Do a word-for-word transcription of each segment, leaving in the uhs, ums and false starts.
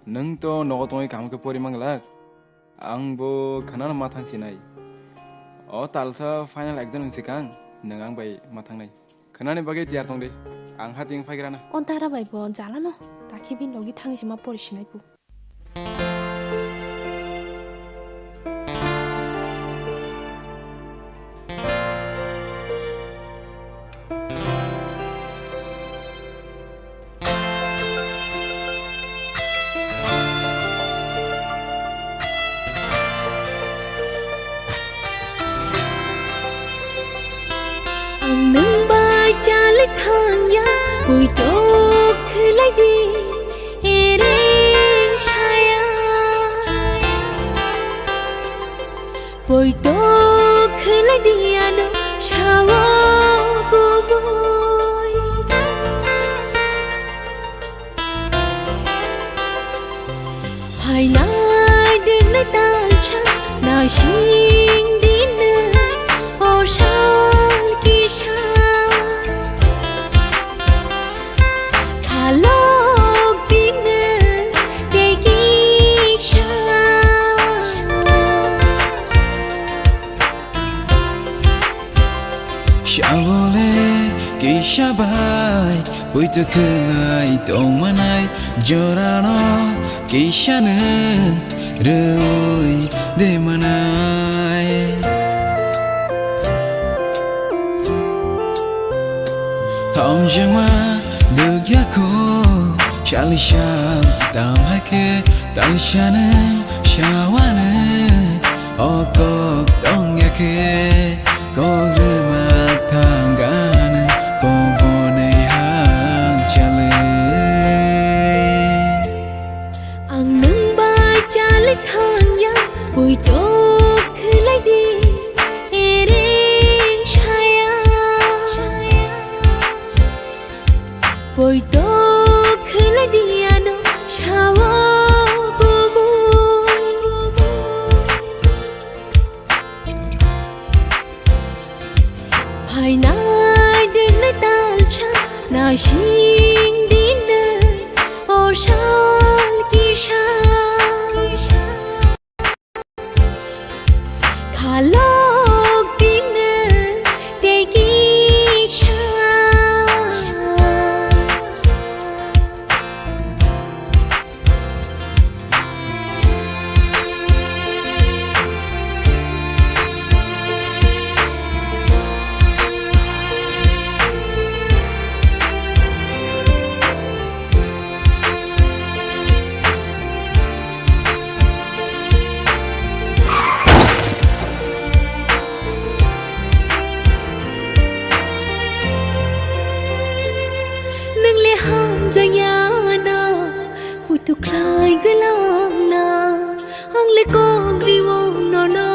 Nwng to nogo tongwi kaham khe pori manglak. Ang bo khwnano ma thang sinai. O talsa final exam ni swkang nwng ang bai ma thangnai. Khwnani bagwi tiyar tong de. Ang ha ting phaigrana. O dara bai bo jalano. Takhi bini logi thang sima pori sinai pu. Ang nwng bai chali thangya, puitok khwlai di, ereng saya. Puitok khwlai di ano sawo kubui. Phainai dinle talsa nasing dinle o sal kisa. Phalok dinle tei kisa. Sabo le kisa bai puitok khwlai tongmanai, jorano kisa nwng rwui de manai. Hamjakma dukya kho, sali sal tam hai khe, talsa nwng sawa nwng o kok tongya khe. Kok rwma thangano kobonai hang chalwi. Ang nwng bai chali thangya, puitok khwlai di, ereng saya. Puitok khwlai di ano sawo kubui. Phainai dinle talsa nasing dinle o sal kisa. Khalok dinle tei kisa. Nwng le hamjakya na, puitok khlai gwlangna, ang le kok rio nono,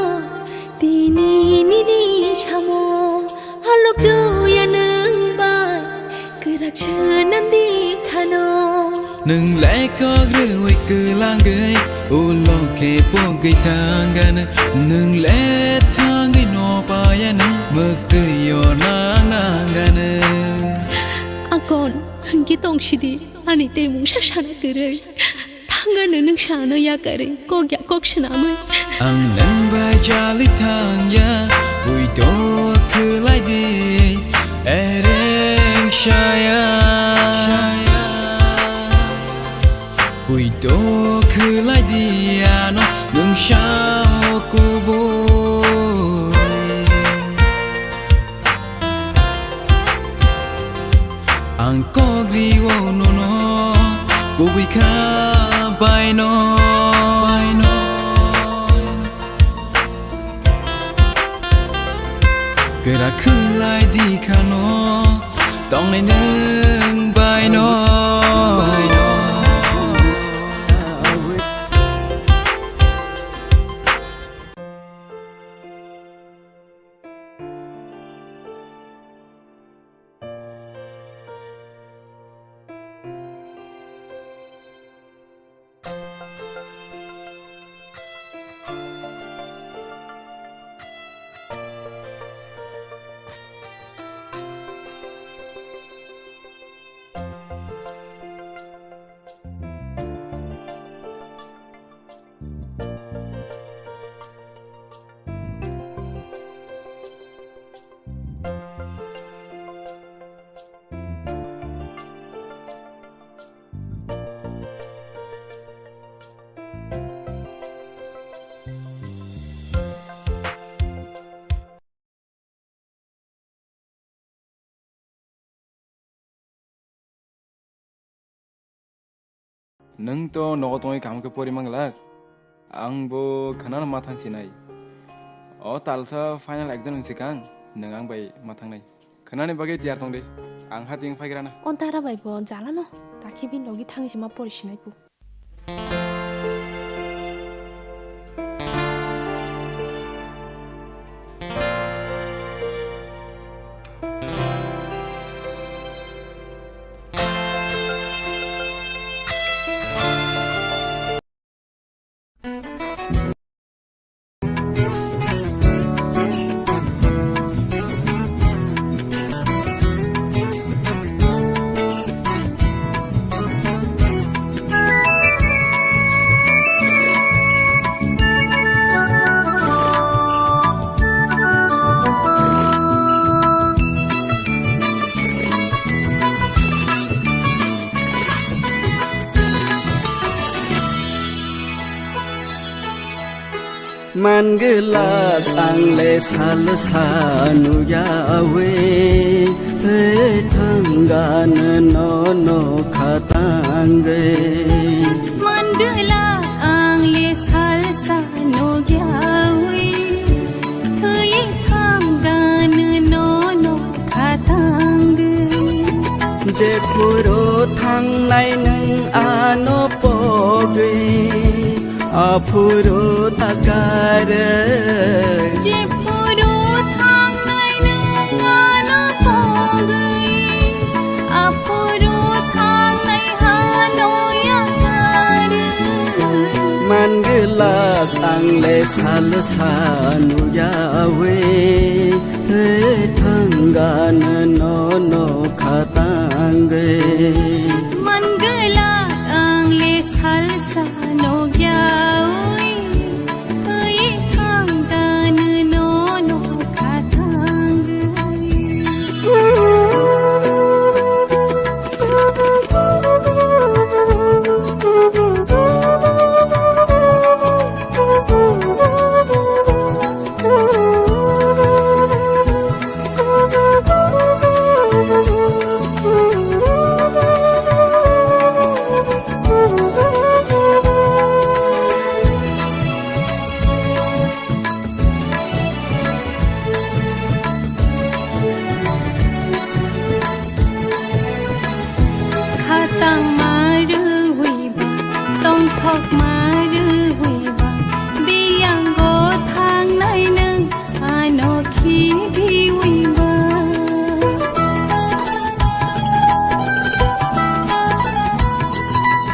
tini nini samo, halok joya nwng bai, kwrak swnam di khano. Nwng le kok rwui kwlangwi, ulo khe pogwi thangano, nwng le thangwi no payano, mwktwi o nang nangano. Akon, hwnkhe tong sidi, ani tei mungsa sana kwrwi. Thangano nwng sana yakarwi, kok ya kok swnamwi. Ang nwng bai chali thangya, puitok khwlai di, ereng saya. Puitok khwlai di ano nwng sao kubui. Ang kok rio nono kubui kha baino. Kwrak khwlai di khano tongnai nwng baino. Nwng to nogo tongwi kaham khe pori manglak. Ang bo khwnano ma thang sinai. O talsa final exam ni swkang nwng ang bai ma thangnai. Khwnani bagwi tiyar tong de. Ang ha ting phaigrana. O dara bai bo jalano. Takhi bini logi thang si ma pori sinai pu. Manglak ang le salsa nukyawi, tei thanggan nono khatangwi. Manglak ang le salsa nukyawi, tei thanggan nono khatangwi. Jephuru thangnai nwng ano pogwi, aphuru takarwi. Jephuru thangnai nwng ano pogwi, aphuru thangnai hano yakarwi. Manglak ang le salsa nukyawi, tei thanggan nono khatangwi. Manglak ang le salsa nukyawi, tei thanggan nono khatangwi. Khatang ma rwui ba, tongthok ma rwui ba, biyango thangnai nwng ano khibiui ba.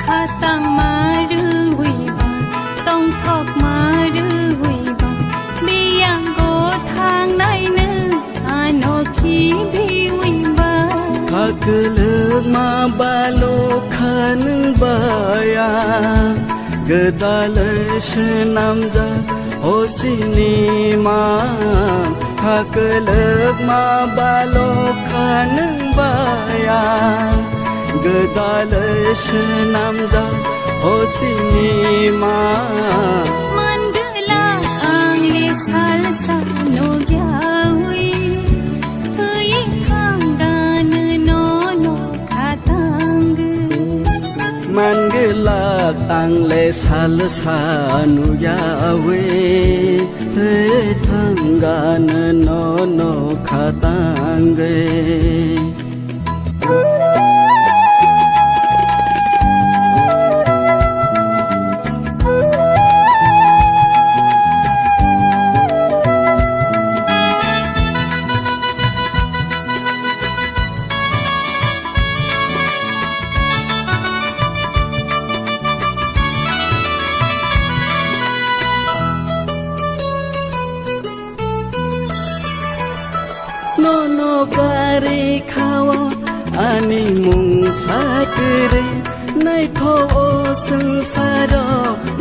Khatang ma rwui ba, tongthok ma rwui ba, biyango thangnai nwng ano khibiui ba. Khaklwk ma balokha nwng baya, gwdalwi swnamjak hosini ma. Khaklwk ma balokha nwng baya, gwdalwi swnamjak hosini ma. Manglak ang le salsa nukyawi, twi thanggan nono khatangwi. Manglak ang le salsa nukyawi, twi thanggan nono khatangwi. Nono karwi khao ani mung sa kwrwi, naithok o swngcharo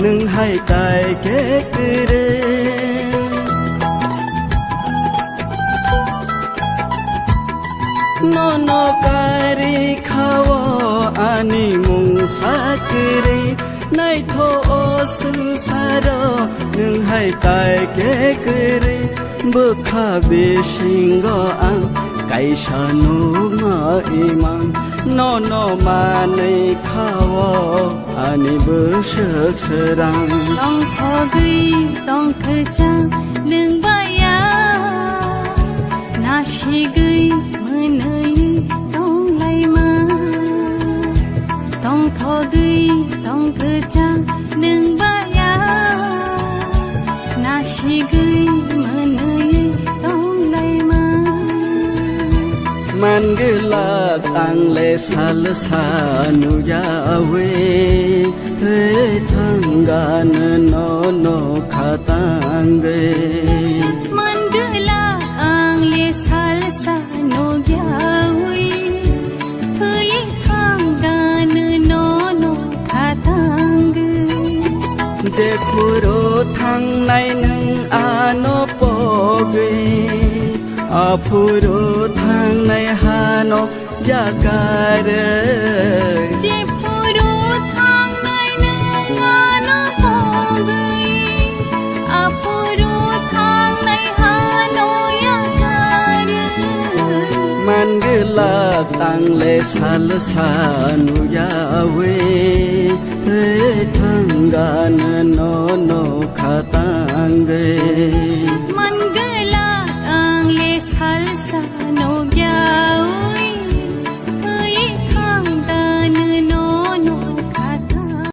nwng hai tai khe kwrwi. Nono karwi khao ani mung sa kwrwi, naithok o swngcharo nwng hai tai khe kwrwi. Bwkha bisingo ang kaisa nukno imang, nono manwi khao Ani bwswk srang. Tongthogwi tongkwchang nwng baya, nasigwi mwnwi tonglaima. Tongthogwi tongkwchang nwng baya, nasigwi mwnwi tonglaima. Mangwlak ang le salsa nuyawi, thwi thanggan nono khatangwi. Mangwlak ang le salsa nuyawi, thwi thanggan nono khatangwi. Jephuru thangnai nwng ano pogwi, aphuru thangnai hano yakarwi. Jephuru thangnai nwng ano pogwi, aphuru thangnai hano yakarwi. Mangwlak ang le salsa nuyawi, thwi thanggan nono khatangwi. Mangwlak ang le salsa nuyawi, thwi thanggan nono khatang.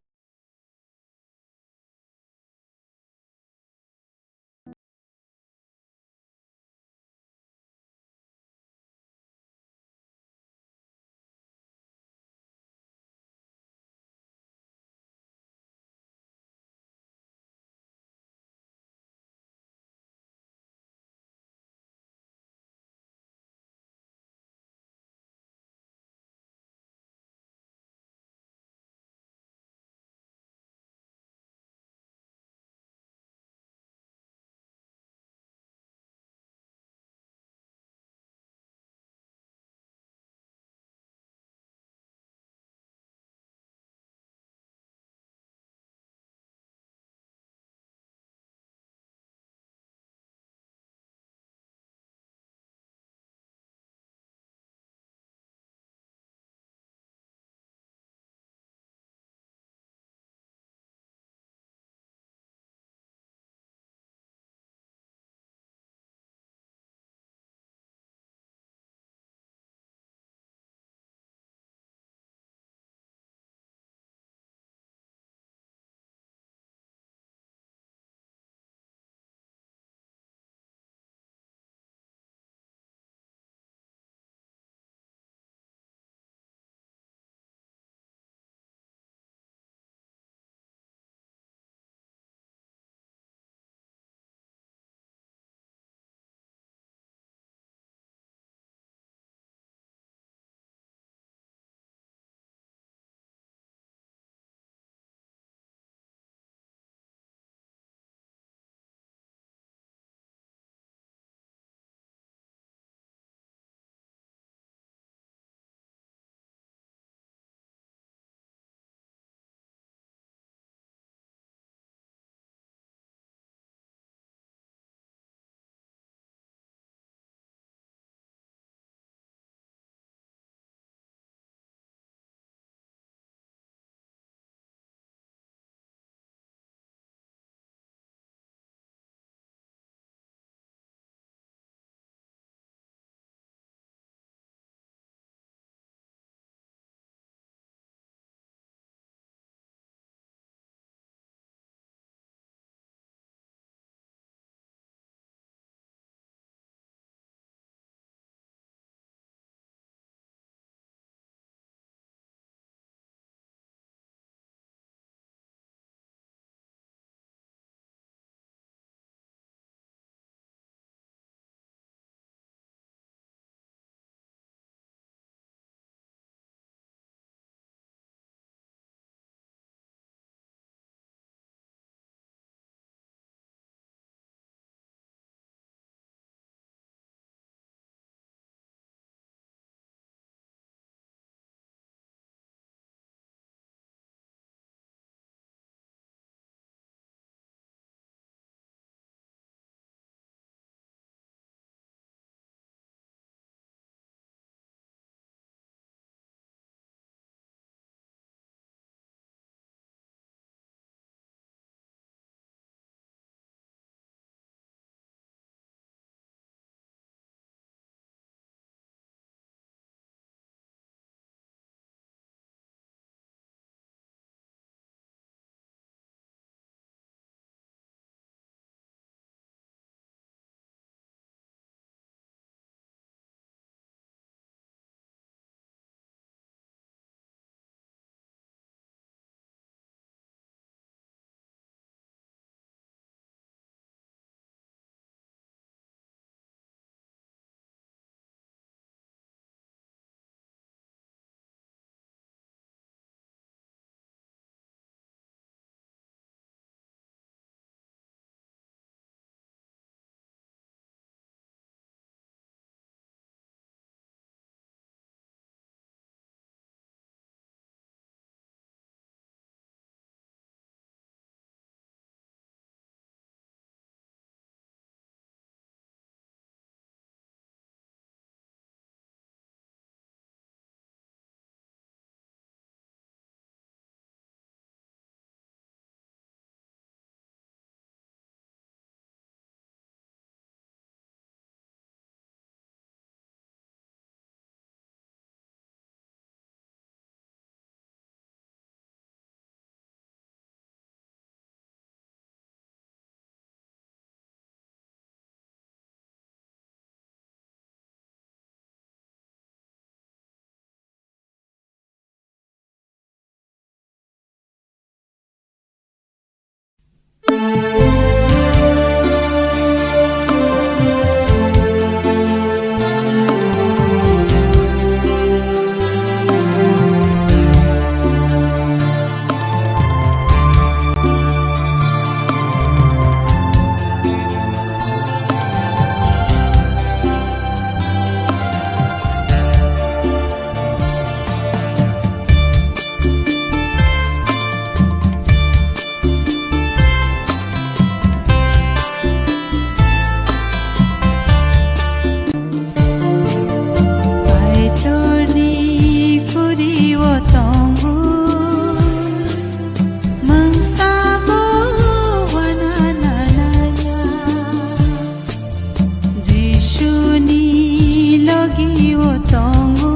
logi-o tongo,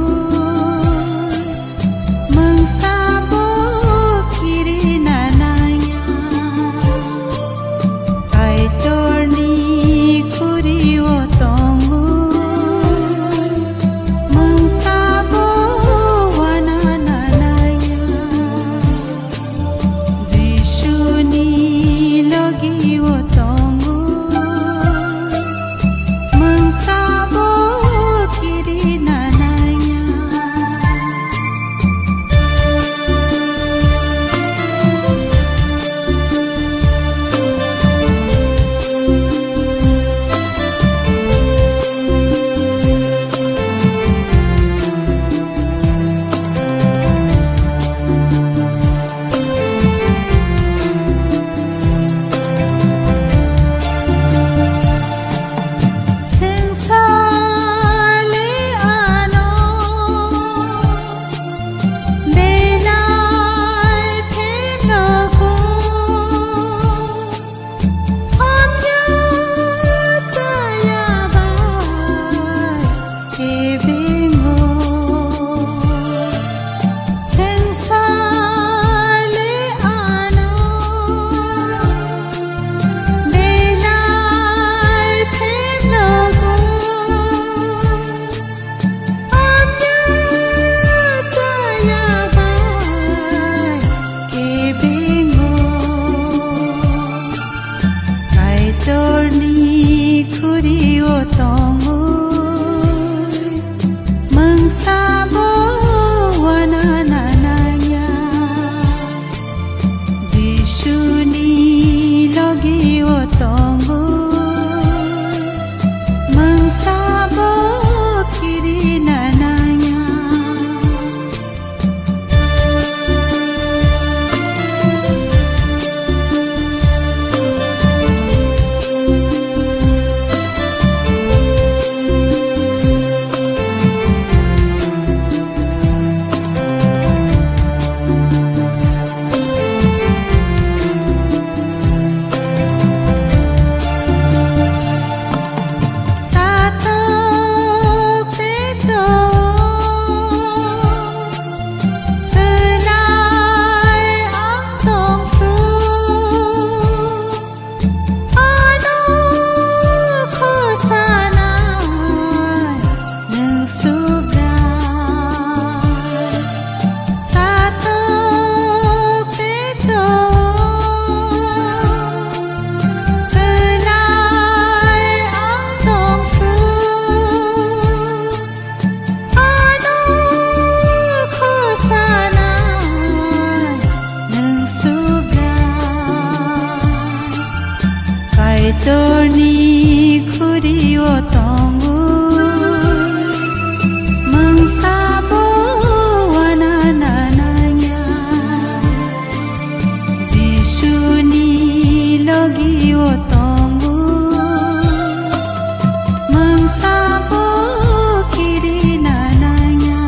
mungsa bo kirina nangya. Kaitorni khuri-o tongo, mungsa bo wana nangya. Jisuni logi-o tongo, mungsa bo kirina nangya. Swngchar le ano belai phenogo. Hamya chaya bai kebengwi. Swngchar le ano belai phenogo. Hamya chaya bai kebengwi. Kaitorni khuri-o tongwi, mungsa bo wana nangya. Jisuni logi-o tongo, mungsa bo kirina nangya. Satok tei to, twnai ang tongphru. Ano khosanai nwng Subrai. Satok tei to, twnai ang tongphru. Ano khosanai nwng Subrai. Kaitorni khuri-o tongo, mungsa bo wana nangya. Jisuni logi-o tongo, mungsa bo kirina nangya.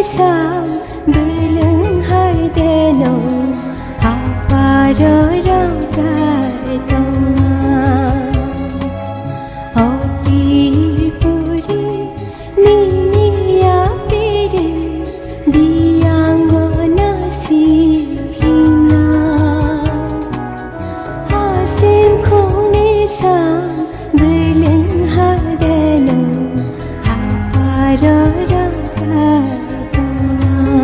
Sam beleng hai deno haparo rang kai tongma. Oti puri nini apiri biyango nasi hina. Hasim khongni sam beleng hai deno haparo rang kai tongma.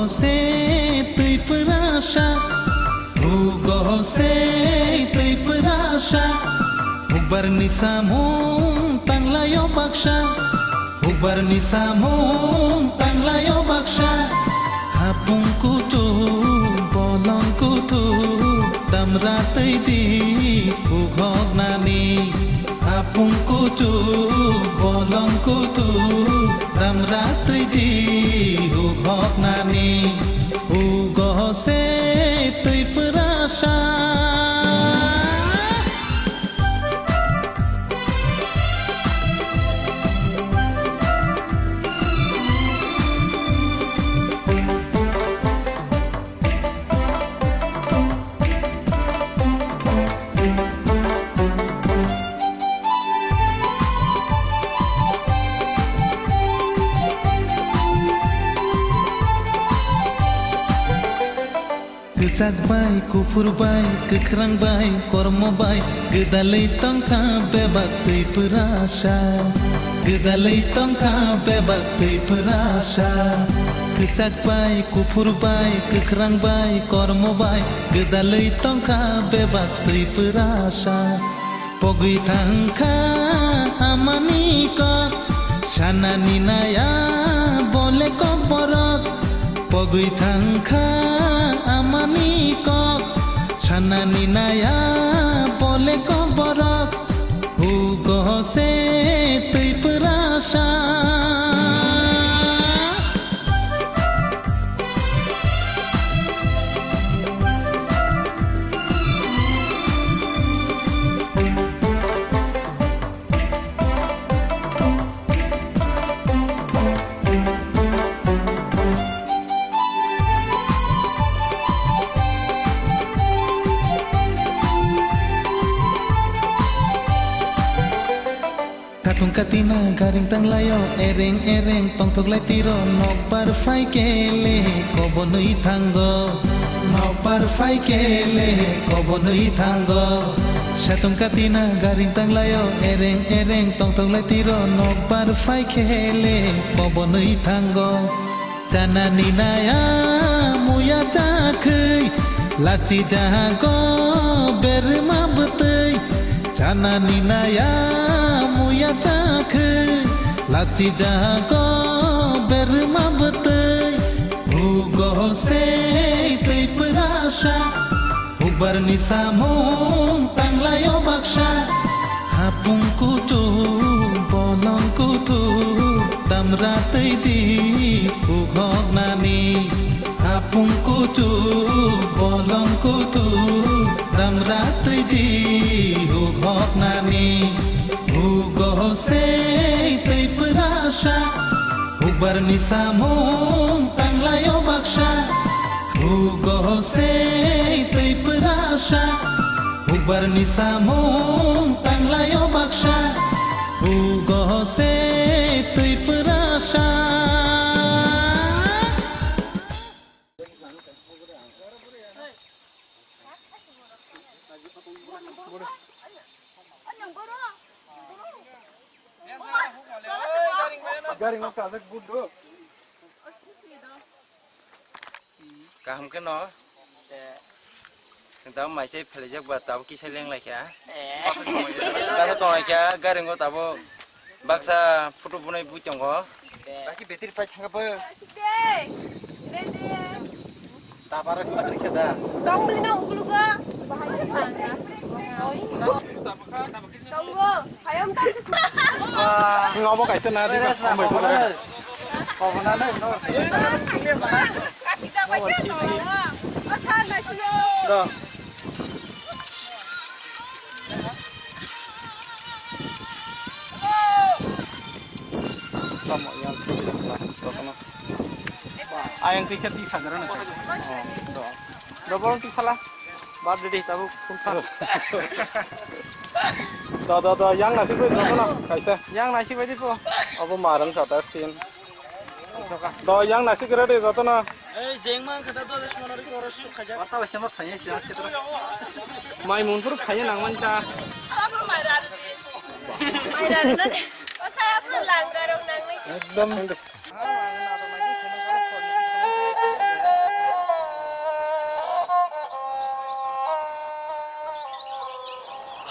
Se twi pwrasa, hugo se twi pwrasa, hukbar ni samung tanglayo baksa, hukbar ni samung tanglayo baksa, hapung kutu, bolong kutu, tamra twi di, hukhok nani. Apung kutu, bolong kutu, tamra twi di, hukhok nani, hugo se twi pwrasa. Kwchak bai, kuphur bai, kwkhrang bai, kormo bai, gwdalwi tongkha bebak twi pwrasa. Gwdalwi tongkha bebak twi pwrasa. Kwchak bai, kuphur bai, kwkhrang bai, kormo bai, gwdalwi tongkha bebak twi pwrasa. Pogwi thangkha amani kok, sanani naya bole kok borok. Pogwi thangkha amani kok, sanani naya bole kok borok. Hugo se twi pwrasa. Khatung katina garing tanglaio, ereng ereng tongthok lai tiro, nokbar phai kele kobonwi thango, nokbar phai kele kobonwi thango. Satung katina garing tanglaio, ereng ereng tongthok lai tiro, nokbar phai kele kobonwi thango. Chanani naya muya chakhwi, lachi jago berma bwtwi. Chanani naya muya chakhwi, lachi jago berma bwtwi. Hugo se twi pwrasa, hukbar ni samung tanglaio baksa. Hapung kutu, bolong kutu, tamra twi di, hukhok nani. Hapung kutu, bolong kutu, tamra twi di, hukhok nani. Hugo se twi pwrasa, hukbar ni samung tanglaio baksa. Hugo se twi pwrasa, hukbar ni samung tanglaio baksa. Hugo se twi pwrasa. Kaham khe no. Tamo mai chai phelaijak ba tabo kisa leng lai kha. Baksa tong lai kha, garing o tabo baksa photo bunai bui tongo. Baki battery pai thanga bo. Tabar ko rikhe da. Tong bili no ukulugo. Tongo, hayam tam se. Ngobo kaisa na di ba. Kati da ba ke to. Asa na siyo. Do. Tamo yang tu bilang lah, totona. Ayang tiket di sana na. Oh, do. Do bolong ti sala. Bad didi tabu kumpa. Do, do, do, yang nasi bai totona, kaisa. Yang nasi bai di po. Abo marang sata sin. Do, yang nasi kira di totona. Ei, jengma ang kata dua belas mono rikoro suk khaja. Wata wese ma phanya sih, kita. Mai mun pur phanya nang man cha. Apa mai radu? Mai radu na. O saya apa langgar nang mai. Ekdom.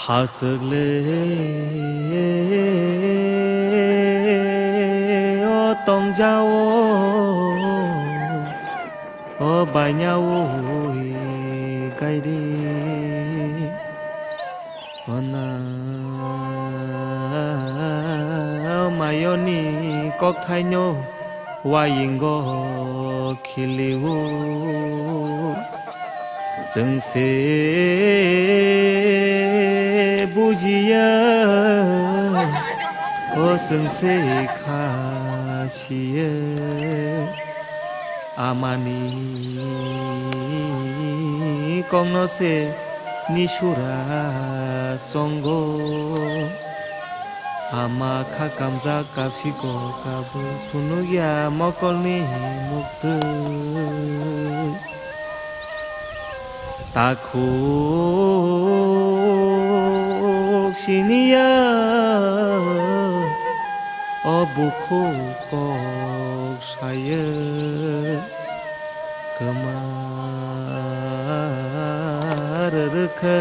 Haswk le o tongjao, o bainyaui gairi. Ona mayoni kokthaino wayingo khilio. Chwng se bujiya, o chwng se khasiya. Amani kokno se nisura songo. Ama kha kamjak kapsiko kabo phunukya mokolni muktwi. Takhuk siniya o bukhuk kok saya kwma rwrwkha.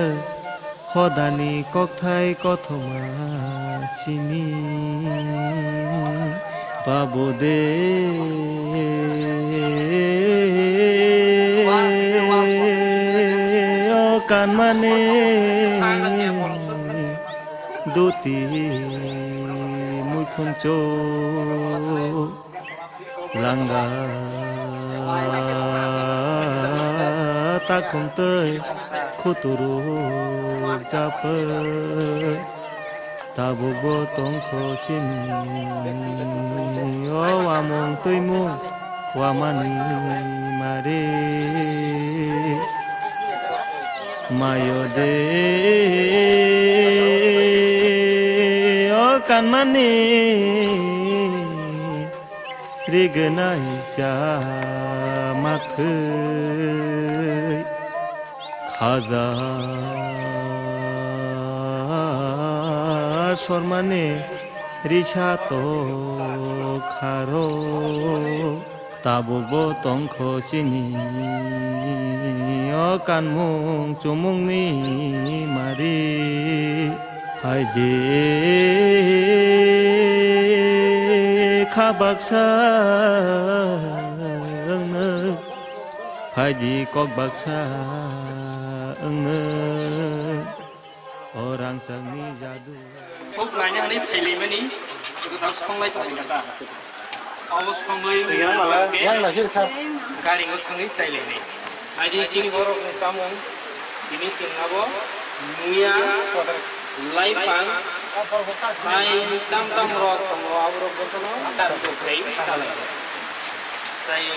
Hodani kokthai kothoma chini babu de o kanmani duti muikhuncho. Langa takhum twi khuturuk japwi tabukbo tongkho chini o wamung twimung wamani mari mayo de o kanmani. Rignai cha mathwi khaja sormani risa to kharo. Tabukbo tongkho chini o kanmung chumungni mari. Phaidi kha baksa wngno, phaidi kok baksa wngno, o rangchakni jadu. Khub naina hwnwi phailaimani, kwthang songlai tongwi kha ta. Obo songwi wngkhe gari o thangwi chailainai. Aidi chini borokni chamung tini chwng abo muya, laipang, tai tam tam rok tongo, aborok bosono tei chalai. Tai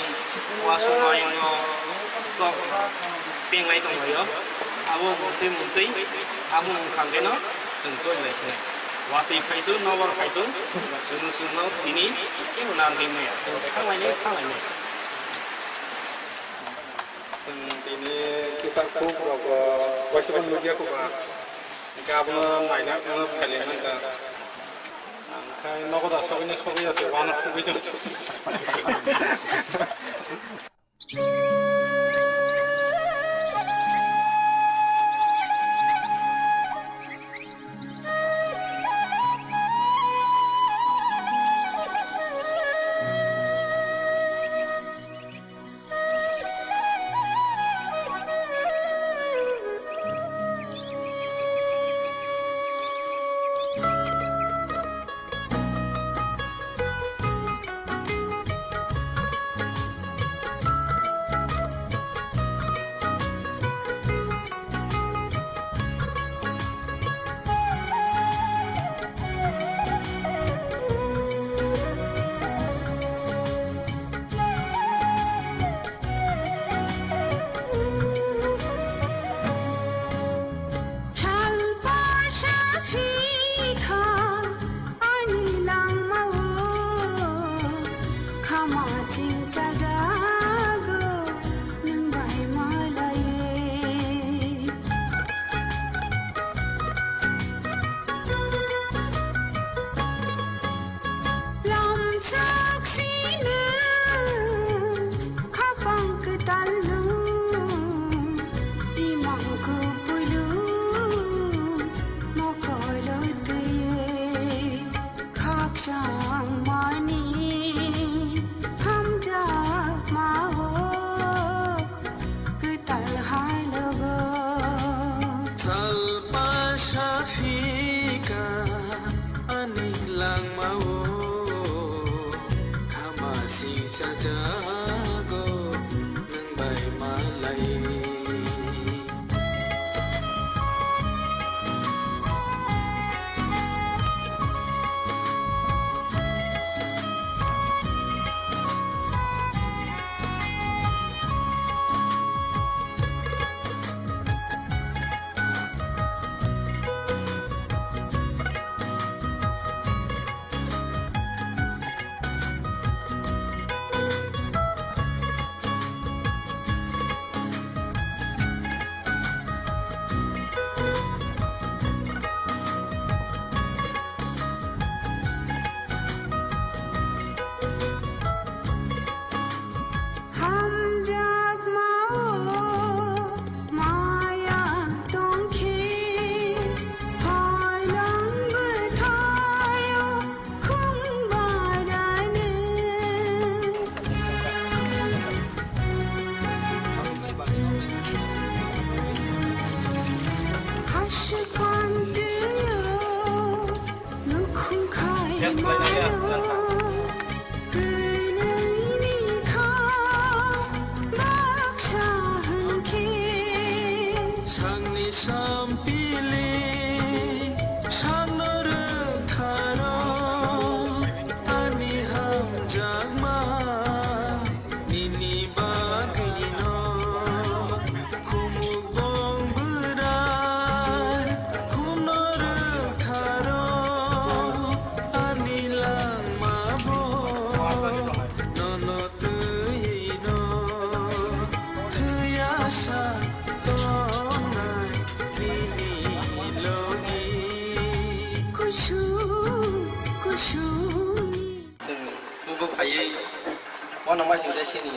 wasung mayung no tok penglai tonglaio. Abo mungtwi mungtwi, abo mung khamkhe no chwng choi lai sinai. Watwi phaitu, nokbar phaitu, chwng chwngno tini kebo narwgwi maya. Chwng thanglainai, thanglainai. Chwng tini kisa khuk rok, waisa bo nukya kho ba. Hwnkhe abono naina, abono phailai mankha. Ang khai nogo da sogwi no sogwi ya se, uano sogwi tong. Salpa saphi kha ani langmao, khama chingchajago nwng bai malaye. Lamsok sino khapang kwtalno imang kupuilo Changmani hamjakmao kwtal halogo. Salpa saphika ani langmao, khama singsajago nwng bai malai. Hamjakmao maya tongkhe, phailong bwthaio khungbarani. Hashikantio nukhung khaimano. Kwnwini kha baksa hwnkhe. Sangni sampili sano rwktharo ani hamjakma nini bagwino. Khumuk bong bwrai khuno rwktharo ani langma bo nono twiwi no thwiya sa tongnai nini logi. Kusum kusum. Chwng tubu phaiwi uanama singsa sini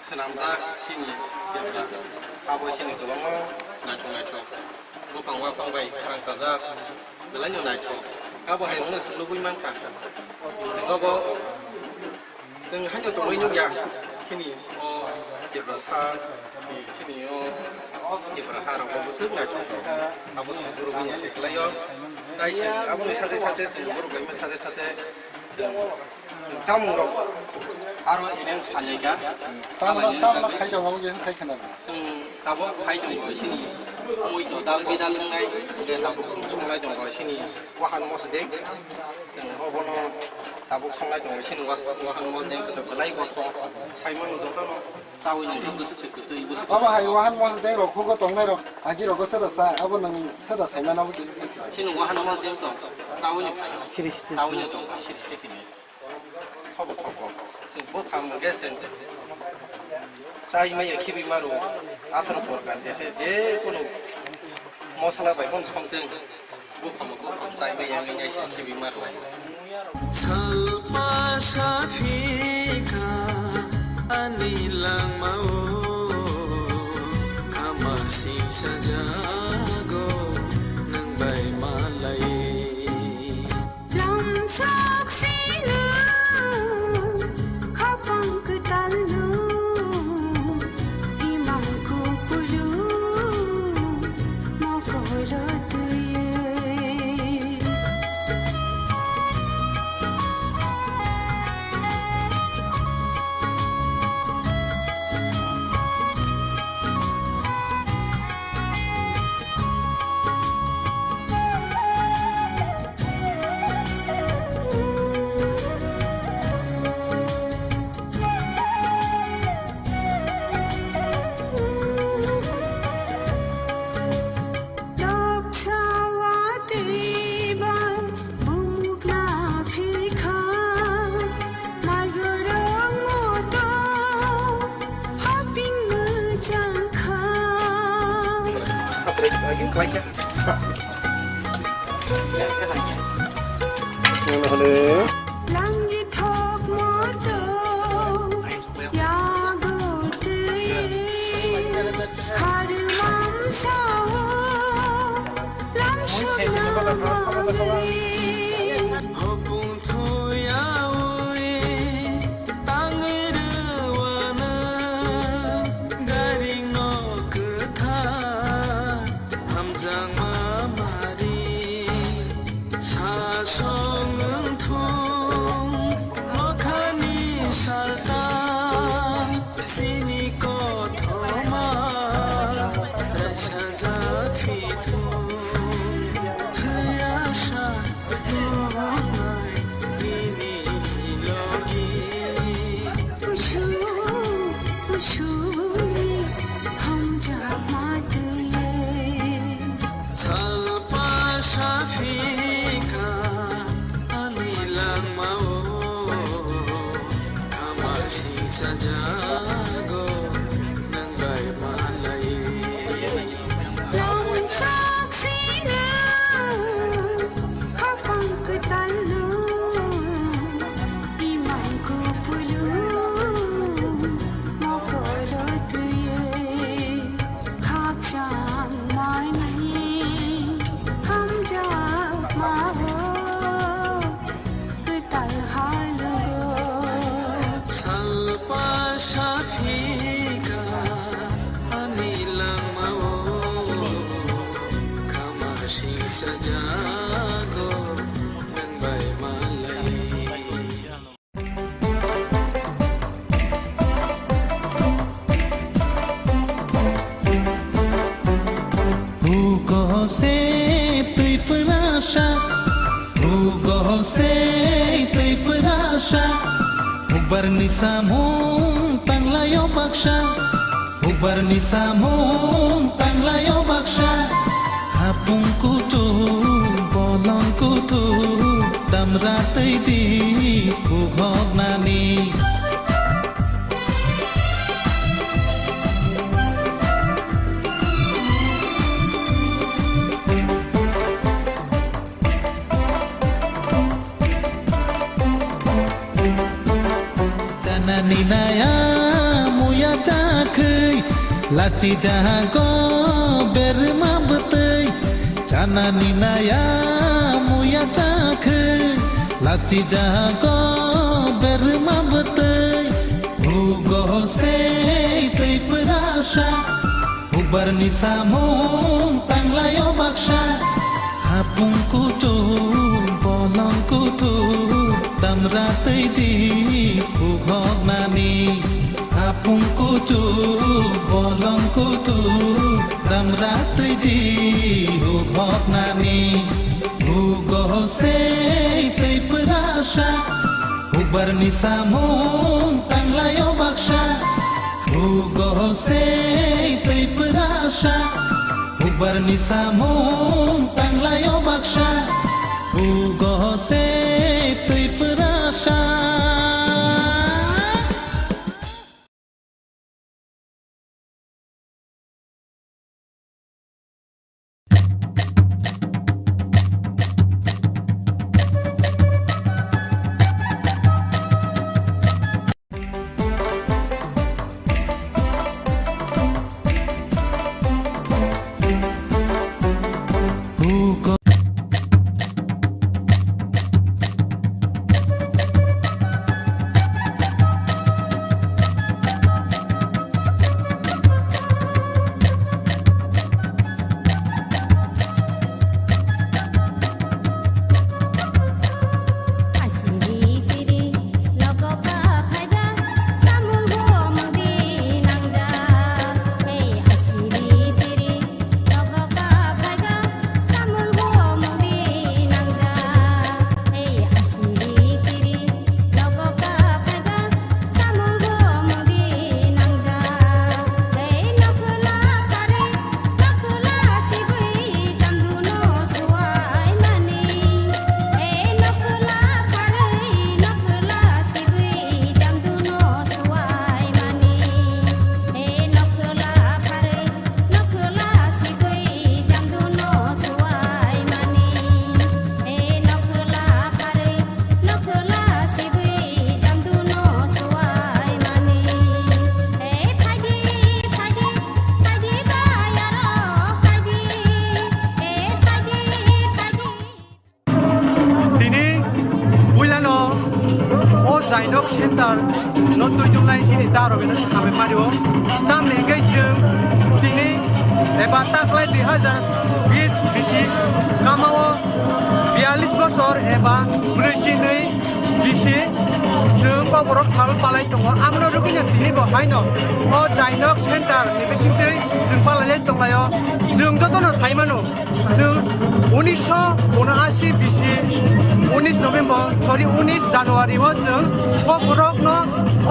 swnamjak sini Tripura. Abo sini kwbangma naithok naithok buphang waphang bai kharang chajak, belaino naithok. Abo hai rokno chwng nugwi mankha. Chwng abo Chwng haino tongwi nukya, chini o Tiprasa, chini o Tipra ha rok bo bwswk naithok tongo. Abo chwng borok wngya khe kwlaio. Tai chwng aboni sate sate chwng borok laima sate sate chwng chamung rok aro enen sanai kha. Tamno, tamno khai tongo, abo khe sai khna. Chwng tabuk khai tongo chini mui to dal bidal wngnai, hwnkhe tabuk chwng songlai tongo chini wahan mosodeng. Chwng obono tabuk songlai tongo, chini was-, wahan mosodeng khe to belai gotho, saimano jotono chaui nangkhe bwswk se kwtwi, bwswk se. Obo hai wahan mosodeng rok khugo tongnai rok, agi rogo seda sa, abo nwng seda saimano abo kisa sai kha. Chini wahan mosodeng to chaui ni phai. Siri siri. Chaui no tongo, siri siri ni. Thobo thobo. Chwng buphang hwnkhe chwng chai maya khibi maro. Atharo porkar jese je kono mosla bai bono songtwng. Buphang buphang chai maya wngya se khibi maro. Salpa saphika ani langmao, khama singsajago nwng bai malai. Lamsok sino khapang kwtalno imang kupulung mokolo twiwi. Noksa watwi bai bumukna phikha, mai gorok moto haping mwchangkha. Hello, hello. Langithok moto yago twi kharwmam sao lamsokna manwi. Songwng thung mokhani salta, chini kothoma raisa japhi thung, thwiya sa nungnai nini logi. Kusu, kusuni hamjakma twiwi. Salpa saphika ani langmao, khamar sing sajago nang bai malai. Langsak sino khapang kwtalno, imang kupulu mokolo twiwi. Khakchang mai mai hamjakma o kwtal halogo. Salpa saphika ani langmao, khamar sing sajago nang bai malai. Ugo se twi pwrasa, ugo se twi pwrasa, hukbar ni samung tanglaio baksa. Hukbar ni samung tanglaio baksa, hapung kutu, bolong kutu, damra twi di, bukhok nani. Chanani naya muya chakhwi, lachi jago berma bwtwi. Chanani naya muya chakhwi, lachi jago berma bwtwi. Ugo se twi pwrasa. Hukbar ni samung tanglaio baksa, hapung kutu, bolong kutu, damra twi di, bukhok nani. Hapung kutu, bolong kutu, damra twi di, bukhok nani. Ugo se twi pwrasa, hukbar ni samung tanglaio baksa. Ugo se twi pwrasa, hukbar ni samung tanglaio baksa. Ugo se twi pwrasa. Tini puilano o Jainok center no twi dungnai chini da rok bini samai phario. Tamni hwnkhe chwng tini eba taklai dui hazar bis bisi kamao biyalish bosor eba brwisinwi bisi chwng kokborok sal palai tongo. Abono rwgwino tini bo haino o Jainok center ni bisingtwi chwng palai lai tonglaio. Chwng jotono sai mano. Chwng unisho unashi bisi, unis November, sorry, unis January o chwng kokborokno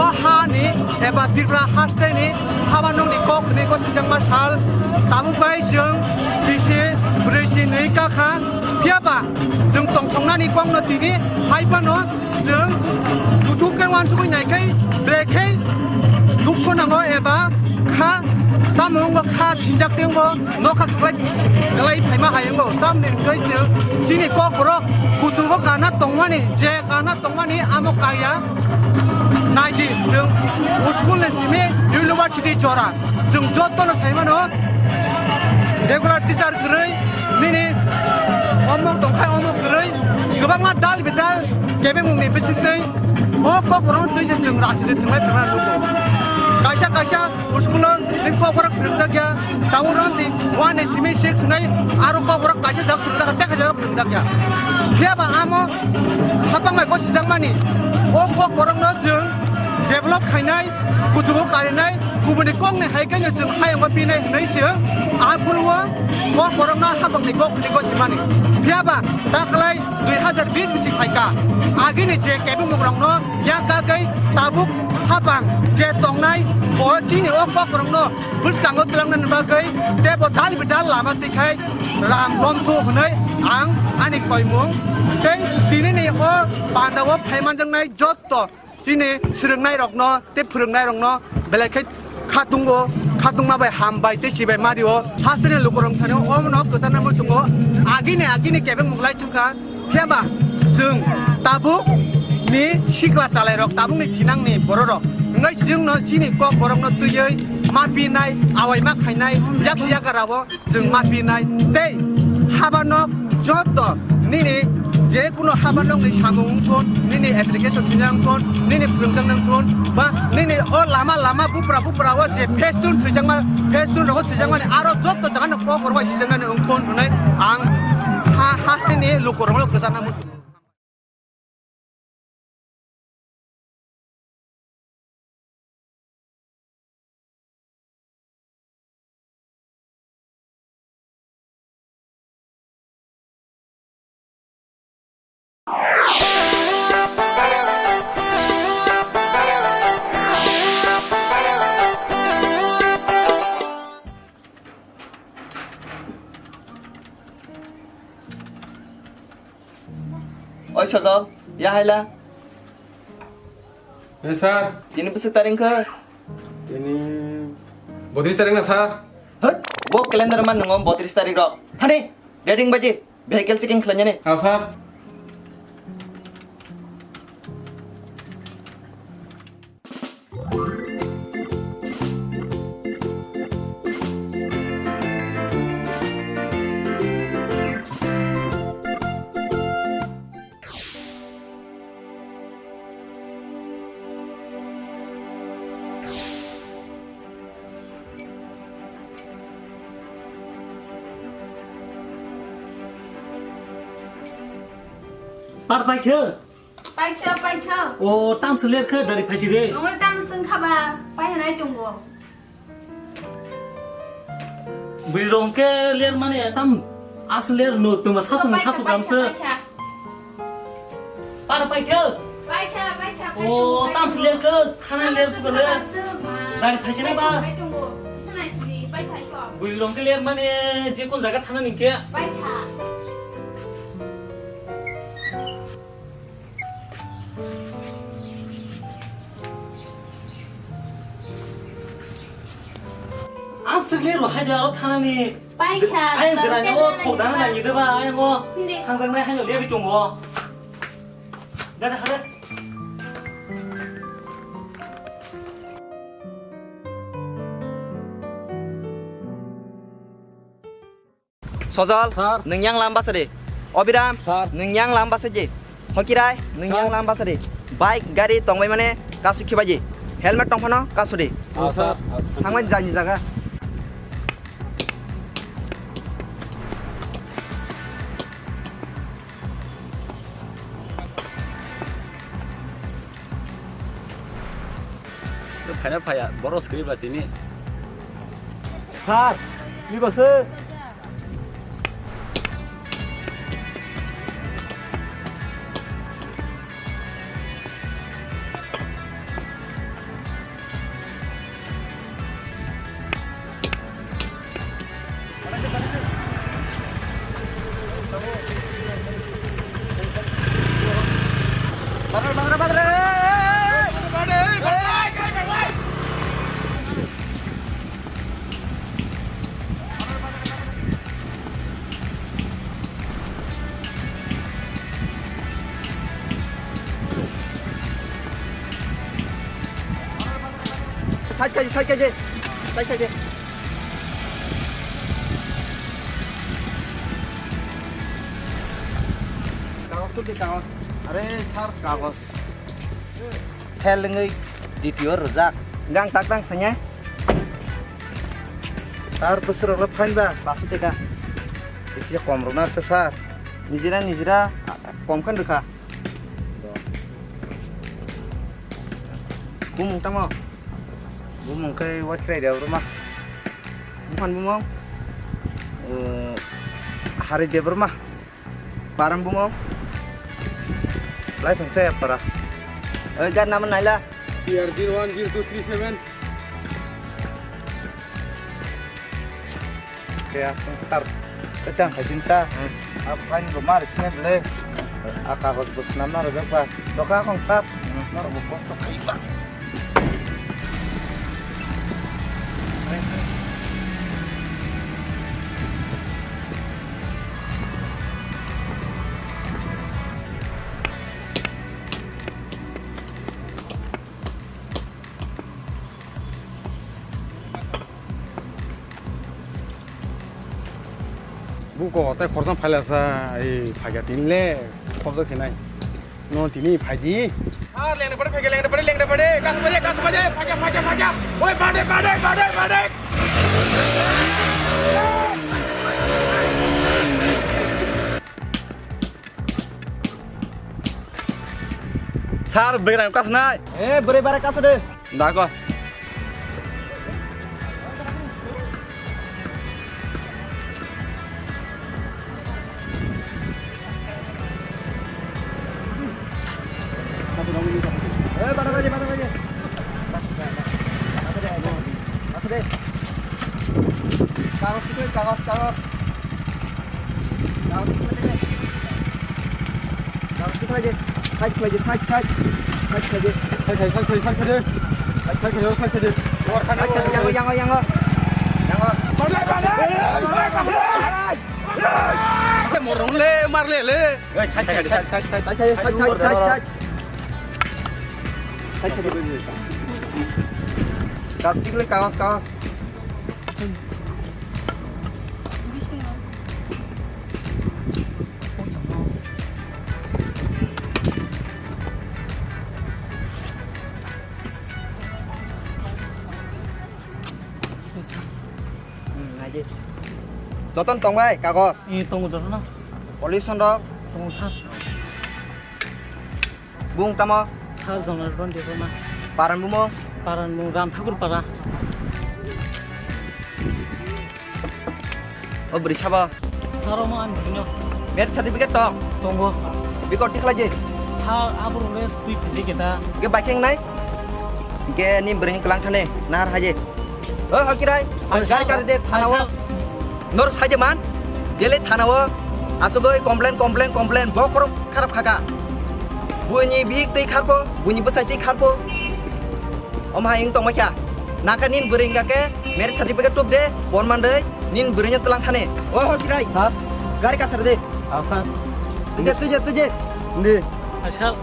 o hani eba Tripura hasteni habanokni kok hwnwi kwsijwkma sal tabuk bai chwng bisi brwisinwi kakha. Phiyaba chwng tongthoknani kokno tini hai phano Chwng kuthuk khe uansugwi naikhai, belai khe dukhu nango eba kha, tamo wngbo kha sinjak tei wngbo nokha kwlai, kwlai phaima hai wngbo. Tamni hwnkhe chwng chini kokborok kuchugo kana tongmani, je kana tongmani amo kaya. Naidi chwng school ni simi university jora. Chwng jotono sai mano, regular teacher kwrwi, nini omo tongkhai omo kwrwi, kwbangma dal bidal kebengmungni bisingtwi o kokborokno twi se chwng rajniti thwnglai phwrwngna nukgo. Kaisa kaisa school-o tei kokborok phwrwngjakya, tabuk romni one ni simi six hwnwi aro kokborok kaisa jaga phwrwngjakya, tei kaisa jaga phwrwngjakya. Phiyaba amo hapang bai gosijakmani o kokborokno chwng develop khainai, kuchugo karinai, kubuni kokni hai khe no chwng hayungma pinai hwnwi chwng a phuru o kokborokno hapangni kokni gosimani. Phiyaba taklai dui hazar bis bisi phaikha, agini je kebengmungrokno yak kagwi tabuk hapang je tongnai bo chini o kokborokno bwskango twlangnani bagwi tei bo dal bidal lama twikhai ram romthu hwnwi ang ani koimung tei tinini o pandao phaimanjaknai jotto Chini swrwngnairokno tei phwrwngnairokno belai khe khatungo, khatungma bai hambai tei chibai mario. Hasteni lukurok thani omono kwcharna muchungo agini agini kebeng muklai thangkha. Phiyaba chwng tabuk ni sikla chalairok, tabukni thinangni bororok wngwi chwngno chini kok borokno twiwi ma pinai, awai ma khainai, yak yakarao chwng ma pinai tei habanok joto nini je kuno habanokni samung wngthun, nini application swijak wngthun, nini phwrwngjaknai wngthun, ba nini o lama lama bupra bupra o je Facetune swijakma, Facetune rogo swijakmani aro joto jagano kok rok bai swijaknani wngthun hwnwi ang ha hasteni lukurokno kwchana muchungo. Oi Sojol, ya haila. Yes, sir. Tini bwswk tarik khe? Tini bodris tarik na, sir. Hot, bo calendar man nungo bodris tarik rok. Hani, ready baji, vehicle checking khlainani. Aw, sir. Par paikhe? Paikhe, paikhe. O, tamswk ler khe dari phaisi de. Nongol tamswk khaba, paihanai tongo. Bwrwi rong khe ler mani tam aswk ler no tuma sasung sasung kamse. Paikhe, paikhe. Par paikhe? Paikhe, paikhe, paikhe. O, tamswk ler khe thana ler suka le. Dari phaisi na ba? Bwrwi rong khe ler mani je kun jaga thana ni khe. Paikhe. Ang swk le ro hai da o thana ni. Paikha, ayang jwrai no thok dana nai de ba ayang o. Hindi. Thangjaknai hai no le bi tongo. Da da hare. Sojol, sir. Nwng yang lama basa di. Obiram, sir. Nwng yang lama basa di. Hokirai, nwng, sir, yang lama basa di. Bike, gari tongbai mane kasu khibaji. Helmet tong phano kasu di. Ah, sir. Thangbai jani jaga. Phaina phaya, borok swkri ba tini. Sir, ni bwswk? Side khaidi, side khaidi, side khaidi. Kagos tuh di kagos. Are sir kagos. Fail wngwi D T O rwjak. Gang tak tang thanya. Sir bwswk rok le fine ba? Paso teka. Kisa kom rwna ta sir. Nijira nijira kom khan rwkha. Bumung tamo? Bumung khe Waikrai Debbarma. Buphan bumung? O, Hari Debbarma. Param bumung? Lai phang saya para. Oi, gar nama naila? T R zero one zero two three seven. Khe aswk sir, kwchang khaising sa. Hmm. A fine bo mar sine bele. A kagoj bo swnamna rwjak ba. Doka kong sir. Hmm. Norok bo kosto khai ba. Buko tei khorsa phailasa, ei phaikha tini le khobjak sinai. No tini phaidi. Ar lengda pade phaikha, lengda pade, lengda pade. Kas baje, kas baje, phaikha, phaikha, phaikha. Oi, pade, pade, pade, pade. Sir, bwrwi rang kasnai. Eh, bwrwi bara kasa de. Dago. Eh, bara baje, bara baje. Kagos, kagos, kagos. Side khlai di, side, side. Side khlai di. Side khlai, side khlai, side khlai di. Side khlai di, side khlai di. Side khlai di, yango, yango, yango. Yango. Morong le, mar le, le. Side khlai di, side, side, side. Side khlai di, side, side, side. Side khlai di. Plastic le, kawas, kawas. Joton tong bai kagos? Eh, tongo jotono. Pollution rok? Tongo sir. Bung tamo? Sir Jonathan Debbarma. Paran bumung? Paran bumung Ram Thakur Para. O bwrwi sabo? Sir omo ani bwrwino. Marriage certificate tong? Tongo. Bikor tikhlai je? Sir abo role twi phiji keta. Ge bike nai? Ge ni bwrwini kwlang thane nahar haje. O Hokirai, gari kari de thana o. Nor saje man, daily thana o asugoi complain, complain, complain, bokhorok kharap khaka. Buini bihik tei kharpo, buini bwsai tei kharpo. Om hai wng tongma kha. Naka nin bwrwi wngka khe, marriage certificate tup de, bon man de, nin bwrwi no tlang thani. O Hokirai. Sir. Gari kasar de. Aw, sir. Tuje, tuje, tuje. Hindi. Sir.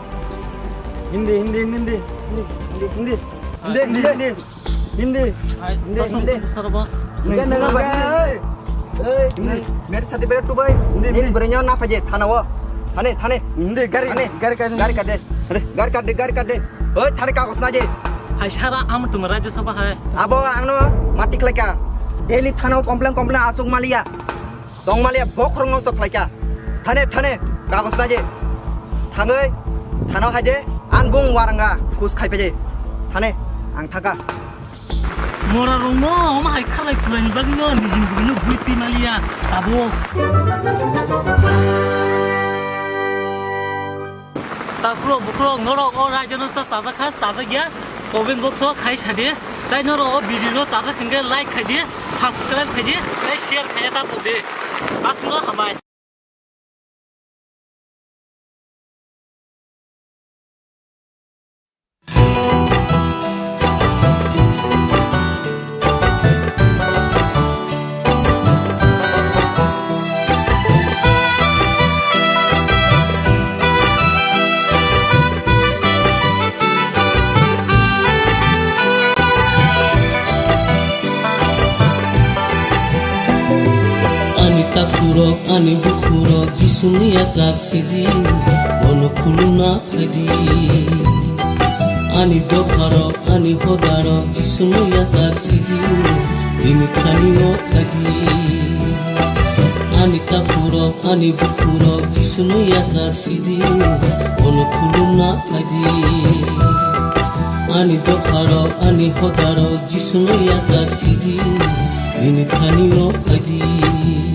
Hindi, hindi, hindi, hindi. Hindi, hindi, hindi. Hindi, hindi, hindi. Hindi. Hindi, hindi. Hindi. Hindi. Marriage certificate tu bai. Hindi, hindi. Ni bwrwino na phaje thana o. Thane, thane. Hindi, gari, thane. Gari ka, gari ka de. Thane, gari ka de, gari ka de. Oi, thane kagos na je. Hai sara am tum Rajya Sabha hai. Abo angno mati khlaika. Daily thana o complain, complain asuk maliya. Tongmaliya bokhorok nosto khlaika. Thane, thane, kagos naje. Thangwi, thano haje, an bung waranga, khus khai paje. Thane. Ang thaka. Mora rongno omo hai khalai khulaini bagwino nijing bugwino bui twi maliya abo. Takhurok bukhurok norok o raijano sa chajak kha, chajak ya, comment box o khai sadi. Tai norok o video no chajak hwnkhe like khaidi, subscribe khaidi, tai share khaiya ta pudi. Aswkno hambai. Ani takhurok, ani bukhurok, Jisuni yachak sidi, bono khulumna phaidi. Ani dopharok, ani hodarok, Jisuni yachak sidi, bini thani o phaidi. Ani takhurok, ani bukhurok, Jisuni yachak sidi, bono khulumna phaidi. Ani dopharok, ani hodarok, Jisuni yachak sidi, bini thani o phaidi.